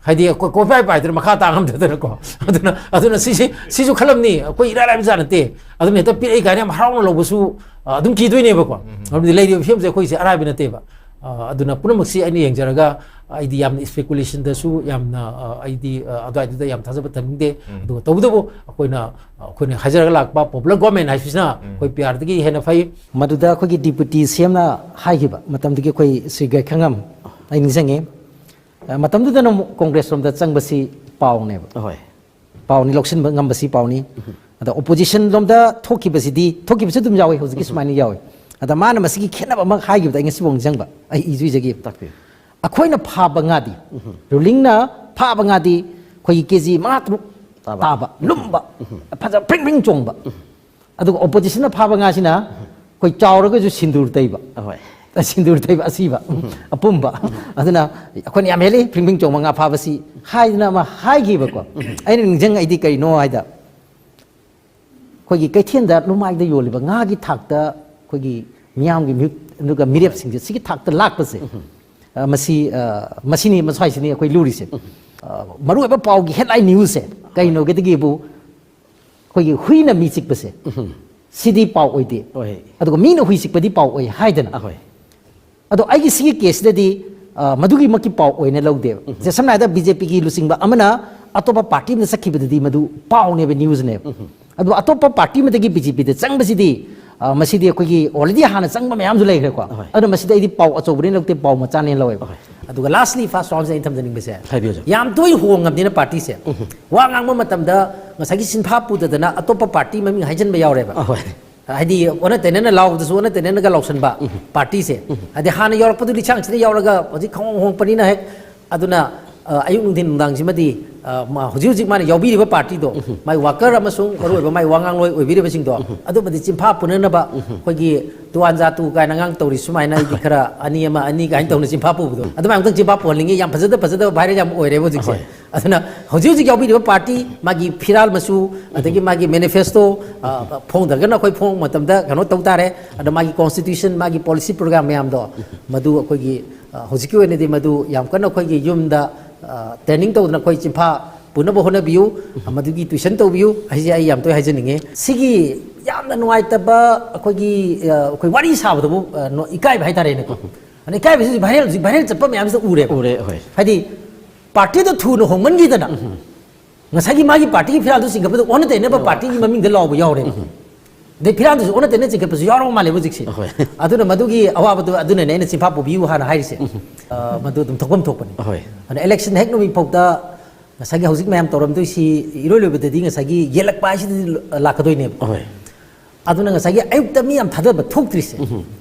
ꯍꯥꯏꯗꯤ ꯑꯩꯈꯣꯏ ꯀꯣꯏꯄꯥꯏ ꯄꯥꯏꯗꯅ ꯃꯈꯥ ꯇꯥ ꯉꯝꯗꯗꯅꯀꯣ꯫ ꯑꯗꯨꯅ, ꯑꯗꯨꯅ ꯁꯤꯁꯤ, ꯁꯤꯁꯨ ꯈꯜꯂꯝꯅꯤ, ꯑꯩꯈꯣꯏ ꯏꯔꯥꯏ ꯂꯥꯏꯕ ꯖꯥꯠ ꯅꯠꯇꯦ꯫ ꯑꯗꯨꯅ ꯍꯦꯛꯇ ꯄꯤꯔꯛꯏ ꯀꯥꯏꯅ ꯌꯥꯝ ꯍꯔꯥꯎꯅ ꯂꯧꯕꯁꯨ, ꯑ, ꯑꯗꯨꯝ ꯀꯤꯗꯣꯏꯅꯦꯕꯀꯣ꯫ ꯃꯔꯝꯗꯤ ꯂꯩꯔꯤꯕ ꯐꯤꯕꯝꯁꯦ ꯑꯩꯈꯣꯏꯁꯦ ꯑꯔꯥꯏꯕ ꯅꯠꯇꯦꯕ꯫ ꯑ, ꯑꯗꯨꯅ ꯄꯨꯝꯅꯃꯛꯁꯤ ꯑꯩꯅ ꯌꯦꯡꯖꯔꯒ, ꯑꯩꯗꯤ ꯌꯥꯝꯅ ꯏꯁꯄꯦꯀꯨꯂꯦꯁꯟꯗꯁꯨ ꯌꯥꯝꯅ, ꯑ, ꯑꯩꯗꯤ, ꯑ, ꯑꯗꯨꯋꯥꯏꯗꯨꯗ ꯌꯥꯝ ꯊꯥꯖꯕ ꯊꯝꯅꯤꯡꯗꯦ꯫ ꯑꯗꯨꯒ ꯇꯧꯕꯇꯕꯨ ꯑꯩꯈꯣꯏꯅ, ꯑ, ꯑꯩꯈꯣꯏꯅ ꯍꯥꯏꯖꯔꯒ ꯂꯥꯛꯄ ꯄꯣꯄꯨꯂꯔ ꯒꯣꯔꯃꯦꯟ ꯍꯥꯏꯁꯤꯅ ꯑꯩꯈꯣꯏ ꯄꯤ ꯑꯥꯔꯗꯒꯤ ꯍꯦꯟꯅ ꯐꯩ꯫ ꯃꯗꯨꯗ ꯑꯩꯈꯣꯏꯒꯤ ꯗꯤꯄꯨꯇꯤ ꯁꯤ ꯑꯦꯝꯅ ꯍꯥꯏꯈꯤꯕ ꯃꯇꯝꯗꯒꯤ ꯑꯩꯈꯣꯏ ꯁ꯭ꯔꯤ ꯒꯥꯏꯈꯪꯉꯝ ꯑꯩ ꯅꯤꯡꯁꯤꯡꯉꯤ꯫ ꯑ, ꯃꯇꯝꯗꯨꯗꯅ ꯑꯃꯨꯛ ꯀꯣꯡꯒ꯭ꯔꯦꯁ ꯔꯣꯝꯗ ꯆꯪꯕꯁꯤ ꯄꯥꯎꯅꯦꯕ꯫ ꯍꯣꯏ꯫ ꯄꯥꯎꯅꯤ, ꯂꯧꯁꯤꯟꯕ ꯉꯝꯕꯁꯤ ꯄꯥꯎꯅꯤ꯫ ꯑꯗ ꯑꯣꯄꯣꯖꯤꯁꯟ ꯂꯣꯝꯗ ꯊꯣꯛꯈꯤꯕꯁꯤꯗꯤ, ꯊꯣꯛꯈꯤꯕꯁꯨ ꯑꯗꯨꯝ ꯌꯥꯎꯋꯤ, ꯍꯧꯖꯤꯛꯀꯤ ꯁꯨꯃꯥꯏꯅ ꯌꯥꯎꯋꯤ꯫ ꯑꯗ ꯃꯥꯅ ꯃꯁꯤꯒꯤ ꯈꯦꯠꯅꯕ ꯑꯃ ꯍꯥꯏꯈꯤꯕꯗ ꯑꯩ ꯉꯁꯤꯐꯥꯎ ꯅꯤꯡꯁꯤꯡꯕ, ꯑꯩ ꯏꯁꯨ ꯏꯖꯒꯦ꯫ ꯇꯥꯛꯄꯤꯌꯨ꯫ ꯑꯩꯈꯣꯏꯅ ꯐꯥꯕ ꯉꯥꯗꯤ, ꯔꯨꯂꯤꯡꯅ ꯐꯥꯕ ꯉꯥꯗꯤ ꯑꯩꯈꯣꯏꯒꯤ ꯀꯦ ꯖꯤ ꯃꯉꯥ ꯇꯔꯨꯛ ꯇꯥꯕ꯫ ꯇꯥꯕ, ꯂꯨꯝꯕ, ꯐꯖ ꯐ꯭ꯔꯤꯡ ꯐ꯭ꯔꯤꯡ ꯆꯣꯡꯕ꯫ ꯑꯗꯨꯒ ꯑꯣꯄꯣꯖꯤꯁꯟꯅ ꯐꯥꯕ ꯉꯥꯁꯤꯅ ꯑꯩꯈꯣꯏ ꯆꯥꯎꯔꯒꯁꯨ ꯁꯤꯟꯗꯨꯔ ꯇꯩꯕ꯫ ꯑꯍꯣꯏ꯫ ꯁꯤꯟꯗꯨꯔ ꯇꯩꯕ ꯑꯁꯤꯕ, ꯑꯄꯨꯝꯕ꯫ ꯑꯗꯨꯅ ꯑꯩꯈꯣꯏꯅ ꯌꯥꯝ ꯍꯦꯜꯂꯤ ꯐ꯭ꯔꯤꯡ ꯐ꯭ꯔꯤꯡ ꯆꯣꯡꯕ ꯉꯥ ꯐꯥꯕꯁꯤ ꯍꯥꯏꯗꯅ ꯑꯃ ꯍꯥꯏꯈꯤꯕꯀꯣ꯫ ꯑꯩꯅ ꯅꯤꯡꯁꯤꯡꯉꯛꯏꯗꯤ ꯀꯩꯅꯣ ꯍꯥꯏꯗ, ꯑꯩꯈꯣꯏꯒꯤ ꯀꯩꯊꯦꯜꯗ ꯂꯨꯃꯥꯏꯗ ꯌꯣꯜꯂꯤꯕ ꯉꯥꯒꯤ ꯊꯥꯛꯇ ꯑꯩꯈꯣꯏꯒꯤ ꯃꯤꯌꯥꯝꯒꯤ ꯃꯤꯍꯨꯠ ꯑꯗꯨꯒ ꯃꯤꯔꯦꯞꯁꯤꯡꯁꯦ ꯁꯤꯒꯤ ꯊꯥꯛꯇ ꯂꯥꯛꯄꯁꯦ, ꯑ, ꯃꯁꯤ, ꯑ, ꯃꯁꯤꯅꯤ, ꯃꯁ꯭ꯋꯥꯏꯁꯤꯅꯤ ꯑꯩꯈꯣꯏ ꯂꯨꯔꯤꯁꯦ꯫ ꯑ, ꯃꯔꯨꯑꯣꯏꯕ ꯄꯥꯎꯒꯤ headline newsꯁꯦ ꯀꯩꯅꯣꯒꯤꯗꯒꯤꯕꯨ ꯑꯩꯈꯣꯏꯒꯤ ꯍꯨꯏꯅ ꯃꯤ ꯆꯤꯛꯄꯁꯦ, ꯁꯤꯗꯤ ꯄꯥꯎ ꯑꯣꯏꯗꯦ꯫ ꯑꯣꯏ꯫ ꯑꯗꯨꯒ ꯃꯤꯅ ꯍꯨꯏ ꯆꯤꯛꯄꯗꯤ ꯄꯥꯎ ꯑꯣꯏ ꯍꯥꯏꯗꯅ꯫ ꯑꯍꯣꯏ꯫ ꯑꯗꯣ ꯑꯩꯒꯤ ꯁꯤꯒꯤ caseꯁꯤꯗꯗꯤ, ꯑ, ꯃꯗꯨꯒꯤꯃꯛꯀꯤ ꯄꯥꯎ ꯑꯣꯏꯅ ꯂꯧꯗꯦꯕ꯫ ꯁꯦ, ꯁꯝꯅ ꯍꯥꯏꯔꯕꯗ BJPꯒꯤ ꯂꯨꯆꯤꯡꯕ ꯑꯃꯅ ꯑꯇꯣꯞꯄ party ꯑꯃꯗ ꯆꯠꯈꯤꯕꯗꯗꯤ ꯃꯗꯨ ꯄꯥꯎꯅꯦꯕ, newsꯅꯦꯕ꯫ ꯑꯗꯨꯒ ꯑꯇꯣꯞꯄ party ꯑꯃꯗꯒꯤ BJPꯗ ꯆꯪꯕꯁꯤꯗꯤ, ꯑ, ꯃꯁꯤꯗꯤ ꯑꯩꯈꯣꯏꯒꯤ already ꯍꯥꯟꯅ ꯆꯪꯕ ꯃꯌꯥꯝꯁꯨ ꯂꯩꯈ꯭ꯔꯦꯀꯣ꯫ ꯑꯍꯣꯏ꯫ ꯑꯗꯨꯅ ꯃꯁꯤꯗ ꯑꯩꯗꯤ ꯄꯥꯎ ꯑꯆꯧꯕꯅꯦꯅ ꯂꯧꯗꯦ, ꯄꯥꯎ ꯃꯆꯥꯅꯦꯅ ꯂꯧꯋꯦꯕ꯫ ꯑꯍꯣꯏ꯫ ꯑꯗꯨꯒ lastly, first roundꯁꯦ ꯑꯩꯅ ꯊꯝꯖꯅꯤꯡꯕꯁꯦ, ꯍꯥꯏꯕꯤꯌꯨ, ꯁꯥꯔ꯫ ꯌꯥꯝ ꯇꯣꯏꯅ ꯍꯣꯡꯉꯕꯅꯤꯅ partyꯁꯦ, ꯋꯥ ꯉꯥꯡꯕ ꯃꯇꯝꯗ ꯉꯁꯥꯏꯒꯤ ꯁꯤꯟꯐꯥ ꯄꯨꯗꯗꯅ ꯑꯇꯣꯞꯄ party ꯃꯃꯤꯡ ꯍꯥꯏꯖꯟꯕ ꯌꯥꯎꯔꯦꯕ꯫ ꯑꯍꯣꯏ꯫ ꯍꯥꯏꯗꯤ ꯑꯣꯟꯅ ꯇꯩꯅꯅ ꯂꯥꯎꯕꯗꯁꯨ ꯑꯣꯟꯅ ꯇꯩꯅꯅꯒ ꯂꯥꯎꯁꯟꯕ partyꯁꯦ꯫ ꯍꯥꯏꯗꯤ ꯍꯥꯟꯅ ꯌꯥꯎꯔꯛꯄꯗꯨ ꯂꯤꯁꯥꯡꯁꯤꯗ ꯌꯥꯎꯔꯒ ꯍꯧꯖꯤꯛ ꯈꯪꯍꯣꯡ ꯍꯣꯡꯉꯛꯄꯅꯤꯅ ꯍꯦꯛ ꯑꯗꯨꯅ, ꯑ, ꯑꯌꯨꯛ ꯅꯨꯡꯊꯤꯟ ꯅꯨꯡꯗꯥꯡꯁꯤꯃꯗꯤ, ꯑ, ꯃꯥ ꯍꯧꯖꯤꯛ ꯍꯧꯖꯤꯛ ꯃꯥꯅ ꯌꯥꯎꯕꯤꯔꯤꯕ partyꯗꯣ, ꯃꯥꯏ worker ꯑꯃꯁꯨꯡ ꯃꯔꯨꯑꯣꯏꯕ ꯃꯥꯏ ꯋꯥ ꯉꯥꯡꯂꯣꯏ ꯑꯣꯏꯕꯤꯔꯤꯕꯁꯤꯡꯗꯣ, ꯑꯗꯨꯃꯗꯤ ꯆꯤꯟꯐꯥ ꯄꯨꯅꯅꯕ ꯑꯩꯈꯣꯏꯒꯤ ꯇꯨꯋꯥꯟ ꯖꯥꯇꯨ ꯀꯥꯏꯅ ꯑꯉꯥꯡ ꯇꯧꯔꯤ ꯁꯨꯃꯥꯏꯅ ꯑꯩꯒꯤ ꯈꯔ ꯑꯅꯤ ꯑꯃ ꯑꯅꯤ ꯀꯥꯏꯅ ꯇꯧꯅ ꯆꯤꯟꯐꯥ ꯄꯨꯕꯗꯣ, ꯑꯗꯨꯃꯥꯏꯅ ꯑꯃꯨꯛꯇꯪ ꯆꯤꯟꯐꯥ ꯄꯨꯍꯟꯅꯤꯡꯉꯤ꯫ ꯌꯥꯝ ꯐꯖꯗ ꯐꯖꯗꯕ viral ꯌꯥꯝ ꯑꯣꯏꯔꯦꯕ ꯍꯧꯖꯤꯛꯁꯦ꯫ ꯑꯗꯨꯅ ꯍꯧꯖꯤꯛ ꯍꯧꯖꯤꯛ ꯌꯥꯎꯕꯤꯔꯤꯕ party, ꯃꯥꯒꯤ ꯐꯤꯔꯥꯜ ꯃꯆꯨ, ꯑꯗꯒꯤ ꯃꯥꯒꯤ manifesto, ꯑ, ꯐꯣꯡꯗ꯭ꯔꯒꯅ ꯑꯩꯈꯣꯏ ꯐꯣꯡꯕ ꯃꯇꯝꯗ ꯀꯩꯅꯣ ꯇꯧ ꯇꯥꯔꯦ꯫ ꯑꯗ ꯃꯥꯒꯤ constitution, ꯃꯥꯒꯤ policy program ꯃꯌꯥꯝꯗꯣ, ꯃꯗꯨ ꯑꯩꯈꯣꯏꯒꯤ, ꯑ, ꯍꯧꯖꯤꯛꯀꯤ ꯑꯣꯏꯅꯗꯤ ꯃꯗꯨ ꯌꯥꯝ ꯀꯟꯅ ꯑꯩꯈꯣꯏꯒꯤ ꯌꯨꯝꯗ, ꯑ, training ꯇꯧꯗꯅ ꯑꯩꯈꯣꯏ ꯆꯤꯟꯐꯥ ꯄꯨꯅꯕ ꯍꯣꯠꯅꯕꯤꯌꯨ, ꯃꯗꯨꯒꯤ tuition ꯇꯧꯕꯤꯌꯨ ꯍꯥꯏꯁꯦ ꯑꯩ ꯌꯥꯝ ꯇꯣꯏ ꯍꯥꯏꯖꯅꯤꯡꯉꯤ꯫ ꯁꯤꯒꯤ ꯌꯥꯝꯅ ꯅꯨꯡꯉꯥꯏꯇꯕ ꯑꯩꯈꯣꯏꯒꯤ, ꯑ, ꯑꯩꯈꯣꯏ ꯋꯥꯔꯤ ꯁꯥꯕꯗꯕꯨ, ꯑ, ꯅꯣ-, ꯏꯀꯥꯏꯕ ꯍꯥꯏꯇꯥꯔꯦꯅꯦꯀꯣ꯫ ꯑꯗ ꯏꯀꯥꯏꯕꯁꯤ viral, ꯍꯧꯖꯤꯛ viral ꯆꯠꯄ ꯃꯌꯥꯝꯁꯤꯗ ꯎꯔꯦꯕ꯫ ꯎꯔꯦ, ꯍꯣꯏ꯫ ꯍꯥꯏꯗꯤ partyꯗꯣ ꯊꯨꯅ ꯍꯣꯡꯃꯟꯈꯤꯗꯅ ꯉꯁꯥꯏꯒꯤ ꯃꯥꯒꯤ partyꯒꯤ ꯐꯤꯔꯥꯜꯗꯨ ꯆꯤꯡꯈꯠꯄꯗ ꯑꯣꯟꯅ ꯇꯩꯅꯕ partyꯒꯤ ꯃꯃꯤꯡꯗ ꯂꯥꯎꯕ ꯌꯥꯎꯔꯦꯕ꯫ ꯑꯗꯩ ꯐꯤꯔꯥꯜꯗꯨꯁꯨ ꯑꯣꯟꯅ ꯇꯩꯅ ꯆꯤꯡꯈꯠꯄꯁꯨ ꯌꯥꯎꯔꯕ ꯃꯥꯜꯂꯦꯕ ꯍꯧꯖꯤꯛꯁꯦ꯫ ꯑꯍꯣꯏ꯫ ꯑꯗꯨꯅ ꯃꯗꯨꯒꯤ ꯑꯋꯥꯕꯗꯨ ꯑꯗꯨꯅꯅꯦ ꯑꯩꯅ ꯆꯤꯟꯐꯥ ꯄꯨꯕꯤꯌꯨ ꯍꯥꯟꯅ ꯍꯥꯏꯔꯤꯁꯦ꯫ ꯑ, ꯃꯗꯨ ꯑꯗꯨꯝ ꯊꯣꯛꯐꯝ ꯊꯣꯛꯄꯅꯤ꯫ ꯑꯍꯣꯏ꯫ ꯑꯗꯨꯅ election ꯍꯦꯛ ꯅꯨꯃꯤꯠ ꯐꯥꯎꯗ ꯉꯁꯥꯏꯒꯤ ꯍꯧꯖꯤꯛ ꯃꯌꯥꯝ ꯇꯧꯔꯝꯗꯣꯏꯁꯤ ꯏꯔꯣꯏ ꯂꯣꯏꯕꯗꯗꯤ ꯉꯁꯥꯏꯒꯤ ꯌꯦꯜꯂꯛꯄ ꯍꯥꯏꯁꯤꯗꯤ ꯂꯥꯛꯀꯗꯣꯏꯅꯦꯕ꯫ ꯑꯍꯣꯏ꯫ ꯑꯗꯨꯅ ꯉꯁꯥꯏꯒꯤ ꯑꯌꯨꯛꯇ ꯃꯤ ꯌꯥꯝ ꯊꯥꯗꯕ ꯊꯣꯛꯇ꯭ꯔꯤꯁꯦ,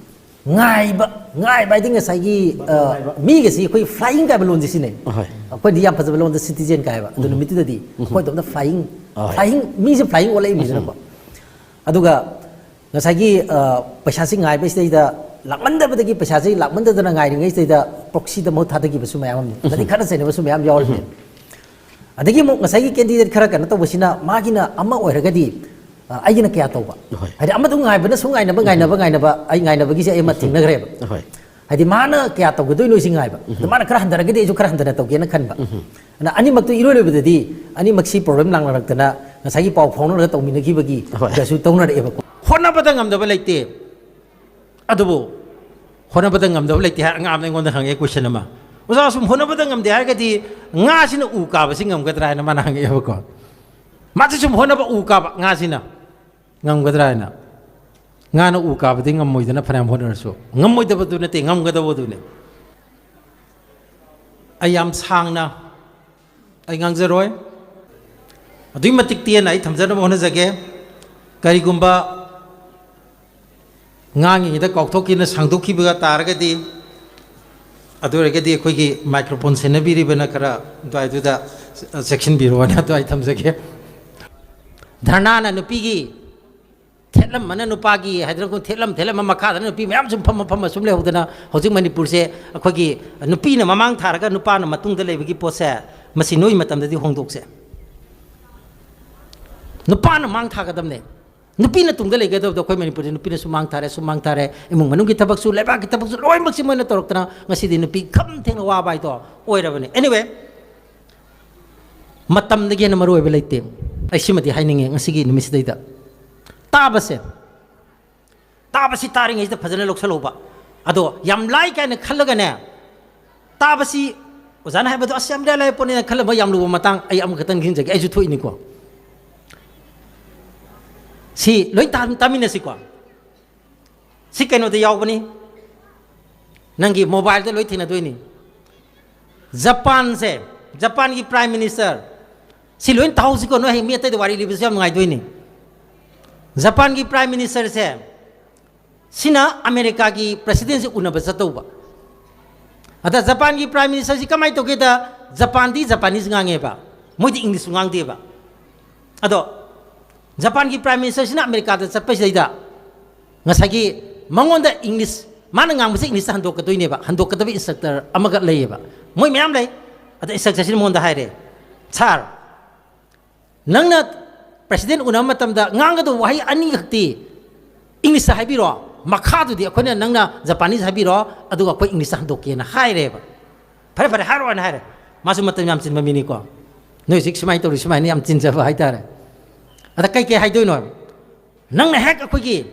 ꯉꯥꯏꯕ, ꯉꯥꯏꯕ ꯍꯥꯏꯗꯤ ꯉꯁꯥꯏꯒꯤ, ꯑ, ꯃꯤꯒꯁꯤ ꯑꯩꯈꯣꯏ flying ꯀꯥꯏꯕ ꯂꯣꯟꯁꯦ ꯁꯤꯖꯤꯟꯅꯩ꯫ ꯑꯍꯣꯏ꯫ ꯑꯩꯈꯣꯏꯗꯤ ꯌꯥꯝ ꯐꯖꯕ ꯂꯣꯟꯗ citizen ꯀꯥꯏꯕ꯫ ꯑꯗꯨ ꯅꯨꯃꯤꯠꯇꯨꯗꯗꯤ ꯑꯩꯈꯣꯏ ꯑꯗꯣꯝꯗ flying, ꯑꯍꯣꯏ꯫ flying, ꯃꯤꯁꯦ flying ꯑꯣꯜꯂꯛꯏꯅꯤꯗꯅꯀꯣ꯫ ꯑꯗꯨꯒ ꯉꯁꯥꯏꯒꯤ, ꯑ, ꯄꯩꯁꯥꯁꯤ ꯉꯥꯏꯕꯁꯤꯗꯩꯗ ꯂꯥꯛꯃꯟꯗꯕꯗꯒꯤ ꯄꯩꯁꯥꯁꯤ ꯂꯥꯛꯃꯟꯗꯗꯅ ꯉꯥꯏꯔꯤꯉꯩꯁꯤꯗꯩꯗ proxyꯗ ꯃꯍꯨꯠ ꯊꯥꯗꯈꯤꯕꯁꯨ ꯃꯌꯥꯝ ꯑꯃꯅꯤ꯫ ꯑꯃꯗꯤ ꯈꯠꯅ ꯆꯩꯅꯕꯁꯨ ꯃꯌꯥꯝ ꯌꯥꯎꯔꯤꯅꯦ꯫ ꯑꯗꯒꯤ ꯑꯃꯨꯛ ꯉꯁꯥꯏꯒꯤ candidate ꯈꯔ ꯀꯩꯅꯣ ꯇꯧꯕꯁꯤꯅ ꯃꯥꯒꯤꯅ ꯑꯃ ꯑꯣꯏꯔꯒꯗꯤ, ꯑ, ꯑꯩꯒꯤꯅ ꯀꯌꯥ ꯇꯧꯕ? ꯍꯣꯏ꯫ ꯍꯥꯏꯗꯤ ꯑꯃꯗꯨ ꯉꯥꯏꯕꯅ ꯁꯨꯝ ꯉꯥꯏꯅꯕ, ꯉꯥꯏꯅꯕ, ꯉꯥꯏꯅꯕ, ꯑꯩ ꯉꯥꯏꯅꯕꯒꯤꯁꯦ ꯑꯩ ꯑꯃ ꯊꯦꯡꯅꯈ꯭ꯔꯦꯕ꯫ ꯍꯣꯏ꯫ ꯍꯥꯏꯗꯤ ꯃꯥꯅ ꯀꯌꯥ ꯇꯧꯒꯗꯣꯏꯅꯣ ꯁꯤ ꯉꯥꯏꯕ꯫ ꯑꯗ ꯃꯥꯅ ꯈꯔ ꯍꯟꯊꯔꯒꯗꯤ ꯑꯩꯁꯨ ꯈꯔ ꯍꯟꯊꯅ ꯇꯧꯒꯦꯅ ꯈꯟꯕ꯫ ꯑꯗꯨꯅ ꯑꯅꯤꯃꯛꯇꯨ ꯏꯔꯣꯏ ꯂꯣꯏꯕꯗꯗꯤ ꯑꯅꯤꯃꯛꯁꯤ problem ꯂꯥꯛꯅꯔꯛꯇꯅ ꯉꯁꯥꯏꯒꯤ ꯄꯥꯎ ꯐꯥꯎꯅꯔꯒ ꯇꯧꯃꯤꯟꯅꯈꯤꯕꯒꯤ ꯍꯣꯏ꯫ ꯀꯩꯁꯨ ꯇꯧꯅꯔꯛꯑꯦꯕꯀꯣ꯫ ꯍꯣꯠꯅꯕꯗ ꯉꯝꯗꯕ ꯂꯩꯇꯦ꯫ ꯑꯗꯨꯕꯨ ꯍꯣꯠꯅꯕꯗ ꯉꯝꯗꯕ ꯂꯩꯇꯦ ꯍꯥꯏ ꯑꯉꯥꯡ ꯑꯃꯅ ꯑꯩꯉꯣꯟꯗ ꯍꯪꯉꯛꯑꯦ question ꯑꯃ, "ꯑꯣꯖꯥ, ꯁꯨꯝ ꯍꯣꯠꯅꯕꯗ ꯉꯝꯗꯦ ꯍꯥꯏꯔꯒꯗꯤ ꯉꯥꯁꯤꯅ ꯎ ꯀꯥꯕꯁꯤ ꯉꯝꯒꯗ꯭ꯔꯥ?" ꯍꯥꯏꯅ ꯃꯥꯅ ꯍꯪꯉꯛꯑꯦꯕꯀꯣ꯫ ꯃꯥꯁꯤ ꯁꯨꯝ ꯍꯣꯠꯅꯕ ꯎ ꯀꯥꯕ ꯉꯥꯁꯤꯅ ꯉꯝꯒꯗ꯭ꯔꯥ ꯍꯥꯏꯅ꯫ ꯉꯥꯅ ꯎ ꯀꯥꯕꯗꯤ ꯉꯝꯃꯣꯏꯗꯅ ꯐꯅꯌꯥꯝ ꯍꯣꯠꯅꯔꯁꯨ꯫ ꯉꯝꯃꯣꯏꯗꯕꯗꯨ ꯅꯠꯇꯦ, ꯉꯝꯒꯗꯧꯕꯗꯨꯅꯦ꯫ ꯑꯩ ꯌꯥꯝ ꯁꯥꯡꯅ ꯑꯩ ꯉꯥꯡꯖꯔꯣꯏ꯫ ꯑꯗꯨꯛꯀꯤ ꯃꯇꯤꯛ ꯇꯦꯟꯅ ꯑꯩ ꯊꯝꯖꯅꯕ ꯍꯣꯠꯅꯖꯒꯦ꯫ ꯀꯔꯤꯒꯨꯝꯕ ꯉꯥꯡꯉꯤꯉꯩꯗ ꯀꯥꯎꯊꯣꯛꯈꯤꯅ ꯁꯥꯡꯗꯣꯛꯈꯤꯕ ꯇꯥꯔꯒꯗꯤ, ꯑꯗꯨ ꯑꯣꯏꯔꯒꯗꯤ ꯑꯩꯈꯣꯏꯒꯤ microphone ꯁꯦꯟꯅꯕꯤꯔꯤꯕꯅ ꯈꯔ ꯑꯗꯨꯋꯥꯏꯗꯨꯗ ꯆꯦꯛꯁꯤꯟꯕꯤꯔꯣꯅ ꯑꯗꯨꯋꯥꯏ ꯊꯝꯖꯒꯦ꯫ ꯙꯔꯅꯥꯅ ꯅꯨꯄꯤꯒꯤ, ꯊꯦꯠꯂꯝꯕꯅ ꯅꯨꯄꯥꯒꯤ ꯍꯥꯏꯗꯅ ꯊꯦꯠꯂꯝ ꯊꯦꯠꯂꯝꯕ ꯃꯈꯥꯗꯅ ꯅꯨꯄꯤ ꯃꯌꯥꯝ ꯁꯨꯝ ꯐꯝꯃ ꯐꯝꯃ ꯁꯨꯝ ꯂꯩꯍꯧꯗꯅ ꯍꯧꯖꯤꯛ ꯃꯅꯤꯄꯨꯔꯁꯦ ꯑꯩꯈꯣꯏꯒꯤ ꯅꯨꯄꯤꯅ ꯃꯃꯥꯡ ꯊꯥꯔꯒ ꯅꯨꯄꯥꯅ ꯃꯇꯨꯡꯗ ꯂꯩꯕꯒꯤ ꯄꯣꯠꯁꯦ, ꯃꯁꯤ ꯅꯣꯏ ꯃꯇꯝꯗꯗꯤ ꯍꯣꯡꯗꯣꯛꯁꯦ꯫ ꯅꯨꯄꯥꯅ ꯃꯥꯡ ꯊꯥꯒꯗꯕꯅꯦ꯫ ꯅꯨꯄꯤꯅ ꯇꯨꯡꯗ ꯂꯩꯒꯗꯕꯗꯣ ꯑꯩꯈꯣꯏ ꯃꯅꯤꯄꯨꯔꯗ ꯅꯨꯄꯤꯅꯁꯨ ꯃꯥꯡ ꯊꯥꯔꯦ, ꯁꯨꯝ ꯃꯥꯡ ꯊꯥꯔꯦ, ꯏꯃꯨꯡ ꯃꯅꯨꯡꯒꯤ ꯊꯕꯛꯁꯨ, ꯂꯩꯕꯥꯛꯀꯤ ꯊꯕꯛꯁꯨ, ꯂꯣꯏꯅꯃꯛꯁꯤ ꯃꯣꯏꯅ ꯇꯧꯔꯛꯇꯅ ꯉꯁꯤꯗꯤ ꯅꯨꯄꯤ ꯈꯝ ꯊꯦꯡꯅ ꯋꯥꯕ ꯍꯥꯏꯗꯣ ꯑꯣꯏꯔꯕꯅꯦ꯫ Anyway, ꯃꯇꯝꯗꯒꯤ ꯍꯦꯟꯅ ꯃꯔꯨ ꯑꯣꯏꯕ ꯂꯩꯇꯦ꯫ ꯑꯩ ꯁꯤꯃꯗꯤ ꯍꯥꯏꯅꯤꯡꯉꯦ ꯉꯁꯤꯒꯤ ꯅꯨꯃꯤꯠꯁꯤꯗꯩꯗ꯫ ꯇꯥꯕꯁꯦ, ꯇꯥꯕꯁꯤ ꯇꯥꯔꯤꯉꯩꯁꯤꯗ ꯐꯖꯅ ꯂꯧꯁꯜꯍꯧꯕ꯫ ꯑꯗꯣ ꯌꯥꯝ ꯂꯥꯏ ꯀꯥꯏꯅ ꯈꯜꯂꯒꯅꯦ, ꯇꯥꯕꯁꯤ ꯑꯣꯖꯥꯅ ꯍꯥꯏꯕꯗꯣ ꯑꯁ ꯌꯥꯝ ꯏꯔꯥꯏ ꯂꯥꯏ ꯄꯣꯠꯅꯤꯅ ꯈꯜꯂꯝꯕ ꯌꯥꯝ ꯂꯨꯕ ꯃꯇꯥꯡ ꯑꯩ ꯑꯃꯈꯛꯇꯪ ꯅꯤꯡꯁꯤꯡꯖꯒꯦ꯫ ꯑꯩꯁꯨ ꯊꯣꯛꯏꯅꯤꯀꯣ꯫ ꯁꯤ ꯂꯣꯏ ꯇꯥ-, ꯇꯥꯃꯤꯟꯅꯁꯤꯀꯣ꯫ ꯁꯤ ꯀꯩꯅꯣꯗ ꯌꯥꯎꯕꯅꯤ, ꯅꯪꯒꯤ mobileꯗ ꯂꯣꯏ ꯊꯦꯡꯅꯗꯣꯏꯅꯤ꯫ ꯖꯄꯥꯟꯁꯦ, ꯖꯄꯥꯟꯒꯤ prime minister, ꯁꯤ ꯂꯣꯏ ꯇꯥꯍꯧꯁꯤꯀꯣ, ꯅꯣꯏ ꯍꯌꯦꯡ ꯃꯤ ꯑꯇꯩꯗ ꯋꯥꯔꯤ ꯂꯤꯕꯁꯨ ꯌꯥꯝ ꯅꯨꯡꯉꯥꯏꯗꯣꯏꯅꯤ꯫ ꯖꯄꯥꯟꯒꯤ prime ministerꯁꯦ ꯁꯤꯅ ꯑꯃꯦꯔꯤꯀꯥꯒꯤ ꯄ꯭ꯔꯦꯁꯤꯗꯦꯟꯁꯤ ꯎꯅꯕ ꯆꯠꯇꯧꯕ꯫ ꯑꯗ ꯖꯄꯥꯟꯒꯤ ꯄ꯭ꯔꯥꯏꯝ ꯃꯤꯅꯤꯁꯇꯔꯁꯤ ꯀꯃꯥꯏꯅ ꯇꯧꯒꯦꯗ, ꯖꯄꯥꯟꯗꯤ ꯖꯄꯥꯅꯤꯁ ꯉꯥꯡꯉꯦꯕ, ꯃꯣꯏꯗꯤ ꯏꯪꯂꯤꯁꯁꯨ ꯉꯥꯡꯗꯦꯕ꯫ ꯑꯗꯣ ꯖꯄꯥꯟꯒꯤ ꯄ꯭ꯔꯥꯏꯝ ꯃꯤꯅꯤꯁꯇꯔꯁꯤꯅ ꯑꯃꯦꯔꯤꯀꯥꯗ ꯆꯠꯄꯁꯤꯗꯩꯗ ꯉꯁꯥꯏꯒꯤ ꯃꯉꯣꯟꯗ ꯏꯪꯂꯤꯁ, ꯃꯥꯅ ꯉꯥꯡꯕꯁꯦ ꯏꯪꯂꯤꯁꯇ ꯍꯟꯗꯣꯛꯀꯗꯣꯏꯅꯦꯕ, ꯍꯟꯗꯣꯛꯀꯗꯕ ꯏꯟꯁꯇ꯭ꯔꯛꯇꯔ ꯑꯃꯒ ꯂꯩꯌꯦꯕ, ꯃꯣꯏ ꯃꯌꯥꯝ ꯂꯩ꯫ ꯑꯗ ꯏꯟꯁꯇ꯭ꯔꯛꯇꯔꯁꯤꯅ ꯃꯉꯣꯟꯗ ꯍꯥꯏꯔꯦ, "ꯁꯥꯔ, ꯅꯪꯅ ꯄ꯭ꯔꯦꯁꯤꯗꯦꯟ ꯎꯅꯕ ꯃꯇꯝꯗ ꯉꯥꯡꯒꯗꯧꯕ ꯋꯥꯍꯩ ꯑꯅꯤꯈꯛꯇꯤ ꯏꯪꯂꯤꯁꯇ ꯍꯥꯏꯕꯤꯔꯣ, ꯃꯈꯥꯗꯨꯗꯤ ꯑꯩꯈꯣꯏꯅ, ꯅꯪꯅ ꯖꯄꯥꯅꯤꯁ ꯍꯥꯏꯕꯤꯔꯣ, ꯑꯗꯨꯒ ꯑꯩꯈꯣꯏ ꯏꯪꯂꯤꯁꯇ ꯍꯟꯗꯣꯛꯀꯦꯅ" ꯍꯥꯏꯔꯦꯕ꯫ "ꯐꯔꯦ, ꯐꯔꯦ, ꯍꯥꯏꯔꯛꯑꯣꯅ" ꯍꯥꯏꯔꯦ꯫ ꯃꯥꯁꯨ ꯃꯇꯝ ꯌꯥꯝ ꯆꯤꯟꯕ ꯃꯤꯅꯤꯀꯣ, ꯅꯣꯏ ꯍꯧꯖꯤꯛ ꯁꯨꯃꯥꯏꯅ ꯇꯧꯔꯤ, ꯁꯨꯃꯥꯏꯅ ꯌꯥꯝ ꯆꯤꯟꯖꯕ ꯍꯥꯏꯇꯥꯔꯦ꯫ ꯑꯗ ꯀꯩꯀꯩ ꯍꯥꯏꯗꯣꯏꯅꯣ ꯍꯥꯏꯕ? "ꯅꯪꯅ ꯍꯦꯛ ꯑꯩꯈꯣꯏꯒꯤ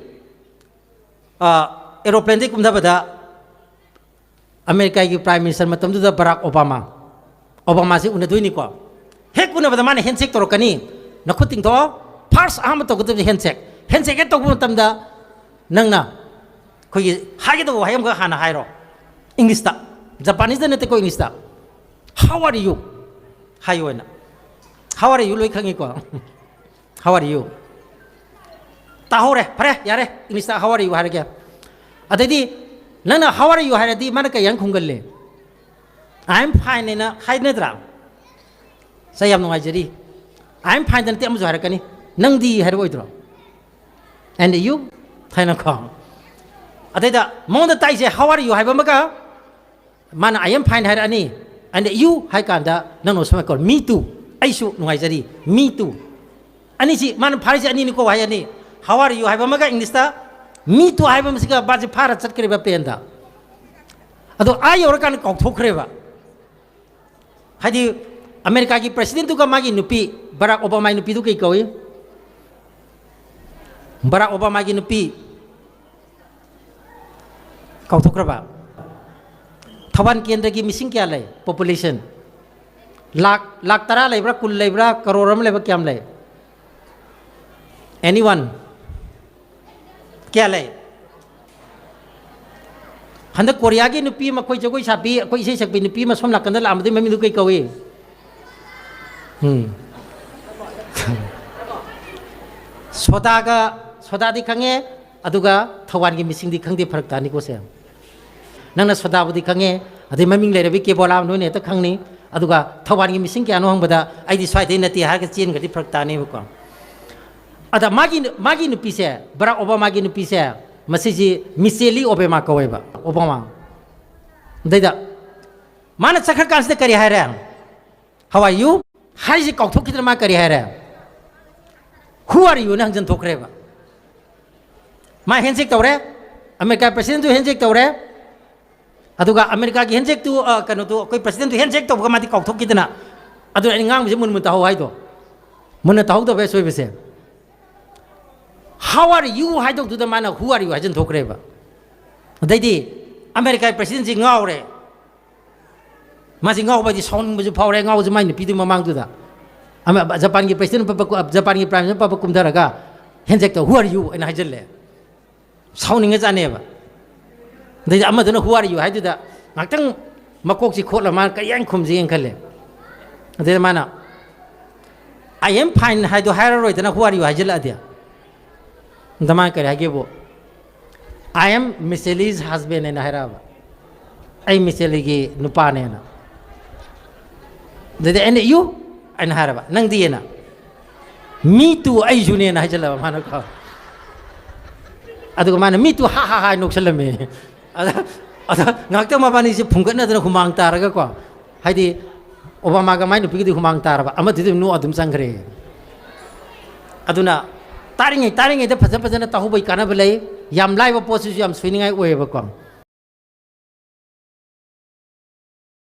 ꯑꯦꯔꯣꯄ꯭ꯂꯦꯟꯗꯒꯤ ꯀꯨꯝꯊꯕꯗ ꯑꯃꯦꯔꯤꯀꯥꯒꯤ ꯄ꯭ꯔꯥꯏꯝ ꯃꯤꯅꯤꯁꯇꯔ ꯃꯇꯝꯗꯨꯗ ꯕꯔꯥꯛ ꯑꯣꯕꯥꯃꯥ, ꯑꯣꯕꯥꯃꯥꯁꯤ ꯎꯅꯗꯣꯏꯅꯤꯀꯣ꯫ ꯍꯦꯛ ꯎꯅꯕꯗ ꯃꯥꯅ ꯍꯦꯟꯁꯦꯛ ꯇꯧꯔꯛꯀꯅꯤ, ꯅꯈꯨꯠ ꯇꯤꯡꯊꯣꯛꯑꯣ꯫ ꯐꯥꯔꯁ ꯑꯍꯥꯟꯕ ꯇꯧꯒꯗꯕꯁꯦ ꯍꯦꯟꯁꯦꯛ꯫ ꯍꯦꯟꯁꯦꯛ ꯍꯦꯛ ꯇꯧꯕ ꯃꯇꯝꯗ ꯅꯪꯅ ꯑꯩꯈꯣꯏꯒꯤ ꯍꯥꯏꯒꯗꯧꯕ ꯋꯥꯍꯩ ꯑꯃꯈꯛ ꯍꯥꯟꯅ ꯍꯥꯏꯔꯣ, ꯏꯪꯂꯤꯁꯇ, ꯖꯄꯥꯅꯤꯁꯇ ꯅꯠꯇꯦꯀꯣ, ꯏꯪꯂꯤꯁꯇ꯫ "How are you?" ꯍꯥꯏꯌꯣꯅ꯫ "How are you?" ꯂꯣꯏ ꯈꯪꯉꯤꯀꯣ꯫ "How are you?" ꯇꯥꯍꯧꯔꯦ, ꯐꯔꯦ, ꯌꯥꯔꯦ, ꯏꯪꯂꯤꯁꯇ "How are you?" ꯍꯥꯏꯔꯒꯦ꯫ ꯑꯗꯩꯗꯤ ꯅꯪꯅ "How are you?" ꯍꯥꯏꯔꯗꯤ ꯃꯥꯅ ꯀꯩ ꯍꯥꯏꯅ ꯈꯨꯝꯒꯜꯂꯦ? "I am fine" ꯍꯥꯏꯅ ꯍꯥꯏꯅꯗ꯭ꯔꯥ? "ꯁꯦ, ꯌꯥꯝ ꯅꯨꯡꯉꯥꯏꯖꯔꯤ, I am fine" ꯗ ꯅꯠꯇꯦ ꯑꯃꯁꯨ ꯍꯥꯏꯔꯛꯀꯅꯤ, "ꯅꯪꯗꯤ?" ꯍꯥꯏꯔꯛꯑꯣꯏꯗ꯭ꯔꯣ? "And you?" ꯍꯥꯏꯅꯀꯣ꯫ ꯑꯗꯩꯗ ꯃꯉꯣꯟꯗ ꯇꯥꯛꯏꯁꯦ "How are you?" ꯍꯥꯏꯕ ꯑꯃꯒ, ꯃꯥꯅ "I am fine" ꯍꯥꯏꯔꯛꯑꯅꯤ, "And you?" ꯍꯥꯏ ꯀꯥꯟꯗ ꯅꯪꯅ ꯁꯨꯃꯥꯏꯅ ꯀꯧꯔꯣ, "Me too", ꯑꯩꯁꯨ ꯅꯨꯡꯉꯥꯏꯖꯔꯤ, "Me too"꯫ ꯑꯅꯤꯁꯤ ꯃꯥꯅ ꯐꯥꯔꯤꯁꯦ ꯑꯅꯤꯅꯤꯀꯣ, ꯋꯥꯍꯩ ꯑꯅꯤ꯫ "How are you?" ꯍꯥꯏꯕ ꯑꯃꯒ ꯏꯪꯂꯤꯁꯇ "Me too" ꯍꯥꯏꯕ ꯑꯃꯁꯤꯒ ꯃꯥꯁꯦ ꯐꯥꯔ ꯆꯠꯈ꯭ꯔꯦꯕ ꯄ꯭ꯂꯦꯟꯗ꯫ ꯑꯗꯣ ꯑꯥ ꯌꯧꯔꯀꯥꯟꯗ ꯀꯥꯎꯊꯣꯛꯈ꯭ꯔꯦꯕ꯫ ꯍꯥꯏꯗꯤ ꯑꯃꯦꯔꯤꯀꯥꯒꯤ ꯄ꯭ꯔꯦꯁꯤꯗꯦꯟꯠꯇꯨꯒ ꯃꯥꯒꯤ ꯅꯨꯄꯤ, ꯕꯔꯥꯛ ꯑꯣꯕꯥꯃꯥꯒꯤ ꯅꯨꯄꯤꯗꯨ ꯀꯩ ꯀꯧꯏ? ꯕꯔꯥꯛ ꯑꯣꯕꯥꯃꯥꯒꯤ ꯅꯨꯄꯤ, ꯀꯥꯎꯊꯣꯛꯈ꯭ꯔꯕ? ꯊꯧꯕꯥꯜ ꯀꯦꯟꯗ꯭ꯔꯒꯤ ꯃꯤꯁꯤꯡ ꯀꯌꯥ ꯂꯩ? Population ꯂꯥꯛ, ꯂꯥꯛ ꯇꯔꯥ ꯂꯩꯕ꯭ꯔꯥ, ꯀꯨꯟ ꯂꯩꯕ꯭ꯔꯥ, ꯀꯔꯣꯔ ꯑꯃ ꯂꯩꯕ꯭ꯔꯥ, ꯀꯌꯥꯝ ꯂꯩ? Anyone? ꯀꯌꯥ ꯂꯩ? ꯍꯟꯗꯛ ꯀꯣꯔꯤꯌꯥꯒꯤ ꯅꯨꯄꯤ ꯑꯃ, ꯑꯩꯈꯣꯏ ꯖꯒꯣꯏ ꯁꯥꯕꯤ, ꯑꯩꯈꯣꯏ ꯏꯁꯩ ꯁꯛꯄꯤ ꯅꯨꯄꯤ ꯑꯃ ꯁꯣꯝ ꯅꯥꯀꯟꯗ ꯂꯥꯛꯑꯝꯕꯗꯨꯒꯤ ꯃꯃꯤꯡꯗꯨ ꯀꯩ ꯀꯧꯏ? ꯎꯝ꯫ ꯁꯣꯗꯥꯒ, ꯁꯣꯗꯥꯗꯤ ꯈꯪꯉꯦ, ꯑꯗꯨꯒ ꯊꯧꯕꯥꯜꯒꯤ ꯃꯤꯁꯤꯡꯗꯤ ꯈꯪꯗꯦ, ꯐꯔꯛ ꯇꯥꯅꯤꯀꯣ ꯁꯦ꯫ ꯅꯪꯅ ꯁꯣꯗꯥꯕꯨꯗꯤ ꯈꯪꯉꯦ, ꯑꯗꯩ ꯃꯃꯤꯡ ꯂꯩꯔꯕꯤ ꯀꯦꯕꯣꯂꯥ ꯅꯣꯏꯅ ꯍꯦꯛꯇ ꯈꯪꯅꯤ꯫ ꯑꯗꯨꯒ ꯊꯧꯕꯥꯜꯒꯤ ꯃꯤꯁꯤꯡ ꯀꯌꯥꯅꯣ ꯍꯪꯕꯗ ꯑꯩꯗꯤ ꯁ꯭ꯋꯥꯏꯗꯩ ꯅꯠꯇꯦ ꯍꯥꯏꯔꯒ ꯆꯦꯟꯒ꯭ꯔꯗꯤ ꯐꯔꯛ ꯇꯥꯅꯦꯕꯀꯣ꯫ ꯑꯗ ꯃꯥꯒꯤ, ꯃꯥꯒꯤ ꯅꯨꯄꯤꯁꯦ, ꯕꯔꯥꯛ ꯑꯣꯕꯥꯃꯥꯒꯤ ꯅꯨꯄꯤꯁꯦ, ꯃꯁꯤꯁꯤ ꯃꯤꯆꯦꯂꯤ ꯑꯣꯕꯦꯃꯥ ꯀꯧꯋꯦꯕ, ꯑꯣꯕꯥꯃꯥ꯫ ꯑꯗꯩꯗ ꯃꯥꯅ ꯆꯠꯈ꯭ꯔꯀꯥꯟꯁꯤꯗ ꯀꯔꯤ ꯍꯥꯏꯔꯦ? "How are you?" ꯍꯥꯏꯁꯤ ꯀꯥꯎꯊꯣꯛꯈꯤꯗꯅ ꯃꯥ ꯀꯔꯤ ꯍꯥꯏꯔꯦ? "Who are you?" ꯅ ꯍꯪꯖꯟ ꯊꯣꯛꯈ꯭ꯔꯦꯕ꯫ ꯃꯥ ꯍꯦꯟꯁꯦꯛ ꯇꯧꯔꯦ, ꯑꯃꯦꯔꯤꯀꯥ ꯄ꯭ꯔꯁꯤꯗꯦꯟꯇꯨ ꯍꯦꯟꯁꯦꯛ ꯇꯧꯔꯦ, ꯑꯗꯨꯒ ꯑꯃꯦꯔꯤꯀꯥꯒꯤ ꯍꯦꯟꯁꯦꯛꯇꯨ, ꯑ, ꯀꯩꯅꯣꯗꯨ, ꯑꯩꯈꯣꯏ ꯄ꯭ꯔꯁꯤꯗꯦꯟꯇꯨ ꯍꯦꯟꯁꯦꯛ ꯇꯧꯕꯒ ꯃꯥꯗꯤ ꯀꯥꯎꯊꯣꯛꯈꯤꯗꯅ꯫ ꯑꯗꯨꯅ ꯑꯩꯅ ꯉꯥꯡꯕꯁꯦ ꯃꯨꯟ ꯃꯨꯟ ꯇꯥꯍꯧ ꯍꯥꯏꯗꯣ꯫ ꯃꯨꯟꯅ ꯇꯥꯍꯧꯗꯕ ꯑꯁꯣꯏꯕꯁꯦ꯫ "How are you?" ꯍꯥꯏꯗꯧꯗꯨꯗ ꯃꯥꯅ "Who are you?" ꯍꯥꯏꯖꯟ ꯊꯣꯛꯈ꯭ꯔꯦꯕ꯫ ꯑꯗꯩꯗꯤ ꯑꯃꯦꯔꯤꯀꯥꯒꯤ ꯄ꯭ꯔꯁꯤꯗꯦꯟꯁꯤ ꯉꯥꯎꯔꯦ꯫ ꯃꯥꯁꯤ ꯉꯥꯎꯕ ꯍꯥꯏꯗꯤ ꯁꯥꯎꯅꯤꯡꯕꯁꯨ ꯐꯥꯎꯔꯦ, ꯉꯥꯎꯕꯁꯨ ꯃꯥꯏ ꯅꯨꯄꯤꯗꯨꯒꯤ ꯃꯃꯥꯡꯗꯨꯗ꯫ ꯑꯃ-, ꯖꯄꯥꯟꯒꯤ ꯄ꯭ꯔꯁꯤꯗꯦꯟ ꯄꯕ-, ꯖꯄꯥꯟꯒꯤ ꯄ꯭ꯔꯥꯏꯝ ꯃꯤꯅꯤꯁꯇꯔ ꯄꯕ ꯀꯨꯝꯊꯔꯒ ꯍꯦꯟꯖꯦꯛꯇ "Who are you?" ꯍꯥꯏꯅ ꯍꯥꯏꯖꯜꯂꯦ꯫ ꯁꯥꯎꯅꯤꯡꯉꯖꯥꯠꯅꯦꯕ꯫ ꯑꯗꯩꯗꯤ ꯑꯃꯗꯨꯅ "Who are you?" ꯍꯥꯏꯗꯨꯗ ꯉꯥꯛꯇꯪ ꯃꯀꯣꯛꯁꯤ ꯈꯣꯠꯂ ꯃꯥꯅ ꯀꯔꯤ ꯍꯥꯏꯅ ꯈꯨꯝꯁꯤꯒꯦꯅ ꯈꯜꯂꯦ꯫ ꯑꯗꯩꯗ ꯃꯥꯅ "I am fine" ꯍꯥꯏꯗꯣ ꯍꯥꯏꯔꯔꯣꯏꯗꯅ "Who are you?" ꯍꯥꯏꯖꯤꯜꯂꯛꯑꯗꯤ꯫ ꯑꯗ ꯃꯥꯅ ꯀꯔꯤ ꯍꯥꯏꯒꯦꯕꯨ, "I am Miss Ellie's husband" ꯍꯥꯏꯅ ꯍꯥꯏꯔꯛꯑꯕ꯫ "ꯑꯩ ꯃꯤꯁ ꯑꯦꯂꯤꯒꯤ ꯅꯨꯄꯥꯅꯦꯅ"꯫ ꯑꯗꯨꯗꯤ ꯑꯩꯅ "You?" ꯑꯩꯅ ꯍꯥꯏꯔꯕ, "ꯅꯪꯗꯤꯅ?" "Me too, ꯑꯩꯁꯨꯅꯦꯅ" ꯍꯥꯏꯖꯜꯂꯕ ꯃꯥꯅꯀꯣ꯫ ꯑꯗꯨꯒ ꯃꯥꯅ "Me too, ha ha ha" ꯍꯥꯏ ꯅꯣꯛꯁꯜꯂꯝꯃꯦ꯫ ꯑꯗ, ꯑꯗ ꯉꯥꯏꯍꯥꯛꯇꯪ ꯃꯕꯥꯅꯤꯁꯦ ꯐꯨꯝꯒꯠꯅꯗꯅ ꯍꯨꯃꯥꯡ ꯇꯥꯔꯒꯀꯣ, ꯍꯥꯏꯗꯤ ꯑꯣꯕꯥꯃꯥꯒ ꯃꯥꯏ ꯅꯨꯄꯤꯒꯗꯤ ꯍꯨꯃꯥꯡ ꯇꯥꯔꯕ, ꯑꯃꯗꯨꯗꯤ ꯑꯗꯨꯝ ꯅꯣꯛ ꯑꯗꯨꯝ ꯆꯪꯈ꯭ꯔꯦ꯫ ꯑꯗꯨꯅ ꯇꯥꯔꯤꯉꯩ, ꯇꯥꯔꯤꯉꯩꯗ ꯐꯖ ꯐꯖꯅ ꯇꯥꯍꯧꯕꯩ ꯀꯥꯟꯅꯕ ꯂꯩ꯫ ꯌꯥꯝ ꯂꯥꯏꯕ ꯄꯣꯠꯁꯤꯁꯨ ꯌꯥꯝ ꯁꯣꯏꯅꯤꯡꯉꯥꯏ ꯑꯣꯏꯌꯦꯕꯀꯣ꯫